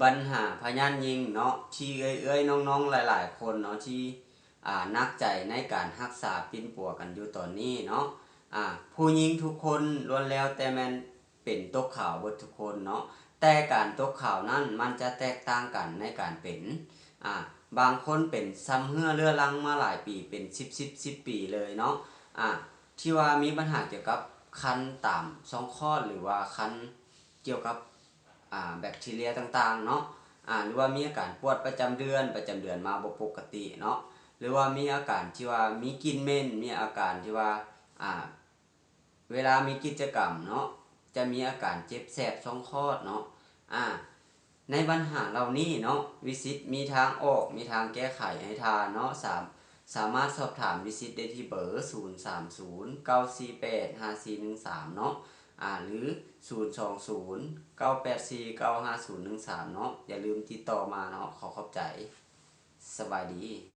ບັນຫາພະຍາດຍິງເນາະ ທີ່ເອື້ອຍໆນ້ອງໆຫຼາຍໆຄົນເນາະ ທີ່ ອ່າ ໜັກໃຈໃນການຮັກສາປິ່ນປົວກັນຢູ່ຕອນນີ້ເນາະ ອ່າ ຜູ້ຍິງທຸກຄົນລ້ວນແລ້ວແຕ່ແມ່ນເປັນຕົກຂາວເບິດທຸກຄົນເນາະ ແຕ່ການຕົກຂາວນັ້ນມັນຈະແຕກຕ່າງກັນໃນການເປັນ ອ່າ ບາງຄົນເປັນຊຳເຮື້ອເຮື້ອລັງມາຫຼາຍປີ ເປັນສິບສິບສິບປີເລີຍເນາະ ອ່າ ທີ່ວ່າມີບັນຫາກ່ຽວກັບຄັນຕາມຊ່ອງຄອດ ຫຼືວ່າຄັນກ່ຽວກັບ ອ່າ ແບັກທີເຣຍຕ່າງໆເນາະ ອ່າ ຫຼືວ່າມີອາການປວດປະຈຳເດືອນ ປະຈຳເດືອນມາບໍ່ປົກກະຕິເນາະ ຫຼືວ່າມີອາການທີ່ວ່າມີກິ່ນເໝັນ ມີອາການທີ່ວ່າ ອ່າ ເວລາມີກິດຈະກຳເນາະ ຈະມີອາການເຈັບແສບຊ່ອງຄອດເນາະ ອ່າ ໃນບັນຫາເຫຼົ່ານີ້ເນາະ ວິສິດມີທາງອອກ ມີທາງແກ້ໄຂໃຫ້ທ່ານເນາະ ສາມ ສາມາດສອບຖາມວິສິດໄດ້ທີ່ເບີ ສູນສາມສູນ ເກົ້າສີ່ແປດ ຫ້າສີ່ໜຶ່ງສາມເນາະ ອ່າ ຫຼື ສູນສອງສູນ ເກົ້າແປດສີ່ ເກົ້າຫ້າສູນໜຶ່ງສາມເນາະ ຢ່າລືມຕິດຕໍ່ມາເນາະ ຂໍຂອບໃຈ ສະບາຍດີ.